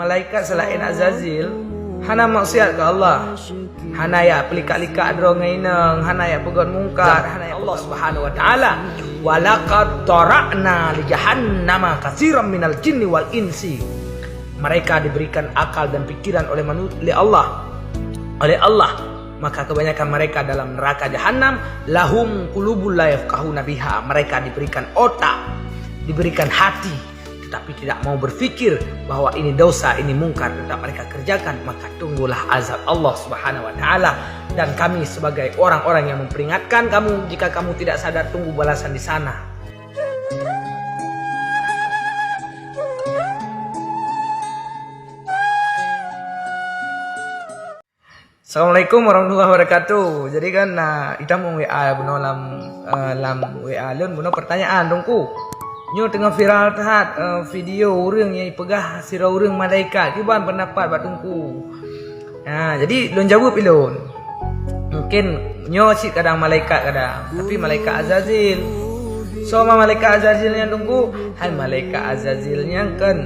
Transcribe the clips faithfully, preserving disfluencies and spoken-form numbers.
Malaikat seulaén Azazil hana maksiat keu Allah. Hana jak peulikak-likak droe ngon inong, hana jak peugét mungkar, hana jak Allah Subhanahu wa Taala. "Walaqad dzara'na li jahannama katsiran minal jinni wal insi." Mereka diberikan akal dan pikiran oleh manu-, oleh Allah. Oleh Allah, maka kebanyakan mereka dalam neraka jahanam. "Lahum qulubun la yafqahuna biha." Mereka diberikan otak, diberikan hati, tetapi tidak mau berpikir bahwa ini dosa, ini mungkar, tetap mereka kerjakan, maka tunggulah azab Allah Subhanahu wa Taala. Dan kami sebagai orang-orang yang memperingatkan kamu, jika kamu tidak sadar, tunggu balasan di sana. Assalamualaikum warahmatullahi wabarakatuh. Jadi kan, ah, itam W A bunoe lam, eh, lam W A lôn bunoe pertanyaan, Teungku. Nyoe teungoh viral that, eh, video ureuëng nyang ipeugah sidroe ureuëng malaikat. Kiban pendapat bak Teungku? Ha, jadi lôn jaweueb ilôn. Mungkin nyoe cit kadang malaikat kadang, tapi malaikat Azazil. Soe malaikat Azazil nyan, Teungku? Hai, malaikat Azazil nyan kan,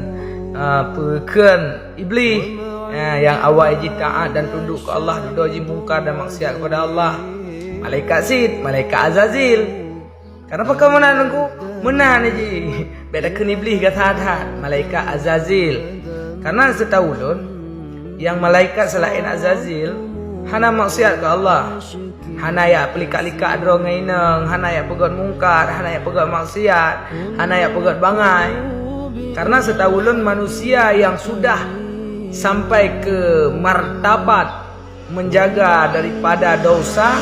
ah, peue kheun Iblih, eh, nyang awai jih taát dan tunduk keu Allah, dudoe jih mungkar dan maksiat kepada Allah. Malaikat cit, malaikat Azazil. Kenapa kau meunan, Teungku? Meunan jih. Bèk takheun Iblih ka that-that, malaikat Azazil. Karena setahu lôn, nyang malaikat seulaén Azazil hana maksiat keu Allah. Hana jak peulikak-likak droe ngon inong, hana jak peugét mungkar, hana jak peugét maksiat, hana jak peugét bangai. Karena setahu lôn, manusia yang sudah sampai ke martabat menjaga daripada dosa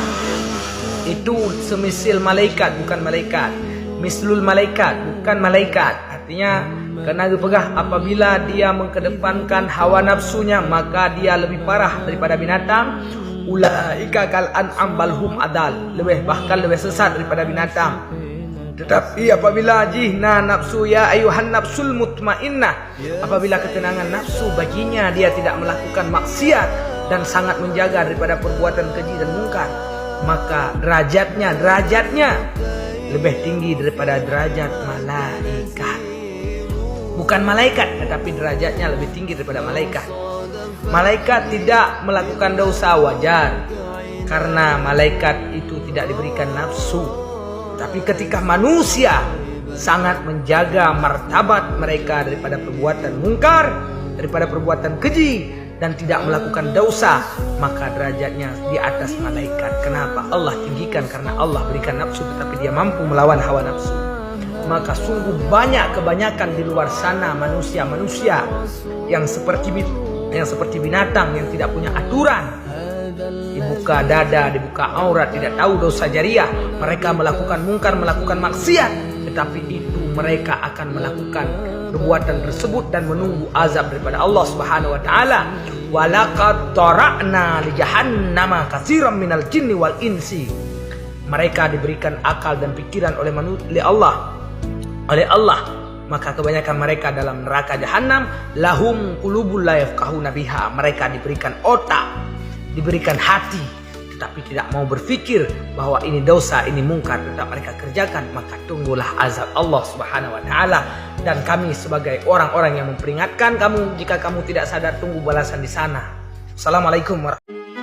itu semisil malaikat, bukan malaikat. Mislul malaikat, bukan malaikat. Artinya, keunan geupeugah apabila dia mengkedepankan hawa nafsunya, maka dia lebih parah daripada binatang. "Ulaika kal an'am bal hum adal." Lebih, bahkan lebih sesat daripada binatang. Tetapi apabila jih na nafsu, "Ya ayuhan nafsul mutmainnah," apabila ketenangan nafsu baginya, dia tidak melakukan maksiat dan sangat menjaga daripada perbuatan keji dan mungkar, maka derajatnya, derajatnya lebih tinggi daripada derajat malaikat. Bukan malaikat, tetapi derajatnya lebih tinggi daripada malaikat. Malaikat tidak melakukan dosa, wajar, karena malaikat itu tidak diberikan nafsu. Tapi ketika manusia sangat menjaga martabat mereka daripada perbuatan mungkar, daripada perbuatan keji, dan tidak melakukan dosa, maka derajatnya di atas malaikat. Kenapa? Allah tinggikan karena Allah berikan nafsu, tetapi dia mampu melawan hawa nafsu. Maka sungguh banyak, kebanyakan di luar sana manusia-manusia yang seperti bin-, yang seperti binatang yang tidak punya aturan. Dibuka dada, dibuka aurat, tidak tahu dosa jariah. Mereka melakukan mungkar, melakukan maksiat, tetapi itu mereka akan melakukan perbuatan tersebut dan menunggu azab daripada Allah Subhanahu wa Taala. "Walaqad dzara'na li jahannama katsiran minal jinni wal insi." Mereka diberikan akal dan pikiran oleh manu-, oleh Allah. Oleh Allah, maka kebanyakan mereka dalam neraka jahanam. "Lahum qulubun la yafqahuna biha." Mereka diberikan otak, diberikan hati, tetapi tidak mau berpikir bahwa ini dosa, ini mungkar, tetap mereka kerjakan, maka tunggulah azab Allah Subhanahu wa Taala. Dan kami sebagai orang-orang yang memperingatkan kamu, jika kamu tidak sadar, tunggu balasan di sana. Assalamualaikum warahmatullahi